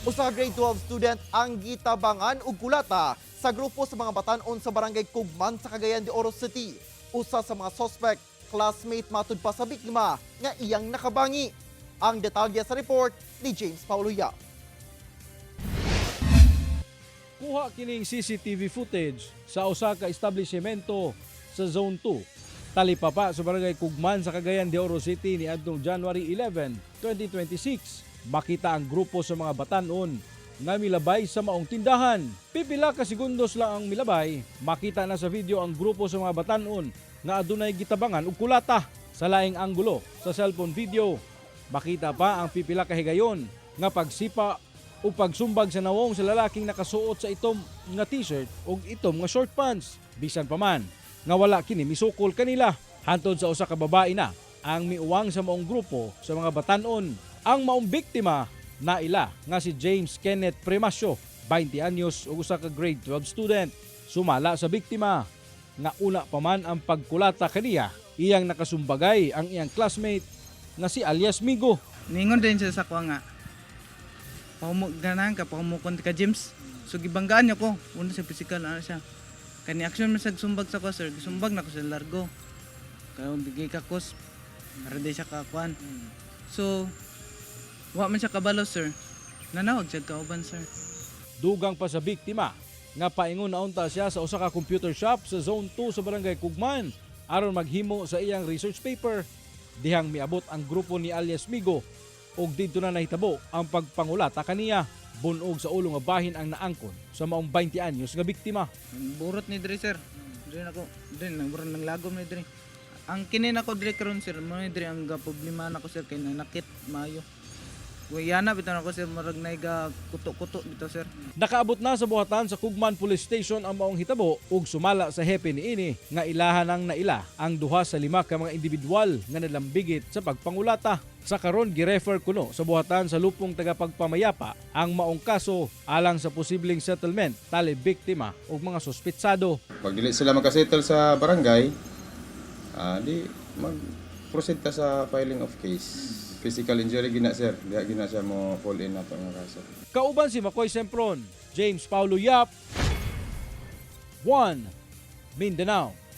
Usa ka grade 12 student ang gitabangan og kulata sa grupo sa mga batan-on sa barangay Cugman sa Cagayan de Oro City. Usa sa mga suspect, classmate matud pa sa biktima nga iyang nakabangi. Ang detalye sa report ni James Paulo Yap. Kuha kining CCTV footage sa usa ka establishmento sa Zone 2, Talipapa sa barangay Cugman sa Cagayan de Oro City niadtong January 11, 2026. Makita ang grupo sa mga batan-on nga milabay sa maong tindahan. Pipila ka segundos lang ang milabay, makita na sa video ang grupo sa mga batan-on nga adunay gitabangan og kulata sa laing anggulo sa cellphone video. Makita pa ang pipila ka higayon nga pagsipa o pagsumbag sa nawong sa lalaking nakasuot sa itom nga t-shirt ug itom nga short pants. Bisan pa man nga wala kini misukol kanila. Hantod sa usa ka babae na ang miuwang sa maong grupo sa mga batan-on. Ang maong biktima na ila nga si James Kenneth Premasio, 20 anyos ug usa ka grade 12 student. Sumala sa biktima nga una pa man ang pagkulata kaniya, iyang nakasumbagay ang iyang classmate nga si alias Migo. Ningon din siya sa kuha nga, pahumo ganahan ka, pahumukon ka, James. So gibanggaan niya ko, una sa physical ano siya. Kani action man sa sumbag sa ko, sir, gisumbag na ko sa largo. Kaya bigay ka kos, meron siya kakuan. So, wa man siya kabalo, sir. Nanawag siya kauban, sir. Dugang pa sa biktima nga paingon na unta siya sa usa ka computer shop sa Zone 2 sa barangay Cugman aron maghimo sa iyang research paper dihang miabot ang grupo ni alias Migo ug didto na nahitabo ang pagpangulata kaniya. Bunog sa ulo nga bahin ang naangkon sa maong 20 anyos nga biktima. Ang burot ni dre, sir. Dre nako, dre nang burot ng lagom ni dre. Ang kini nako dre karon, sir, mo ni dre ang ga problema nako, sir, kay nanakit maayo. Wayana bitaw nako, sir, murag nay ga kuto-kuto bitaw, sir. Nakaabot na sa buhatan sa Cugman Police Station ang maong hitabo ug sumala sa hepe niini nga ilahan ang naila ang duha sa lima ka mga individual nga nalambigit sa pagpangulata. Sa karon girefer kuno sa buhatan sa lupong tagapagpamayapa ang maong kaso alang sa posibleng settlement tali biktima ug mga suspetsado. Pag dili sila makasettle sa barangay, di mag-proceed ta sa filing of case. Physical injury gina, sir, diha gina siya mo fall in nato nga kaso. Kauban si Makoy Sempron, James Paulo Yap, 1 Mindanao.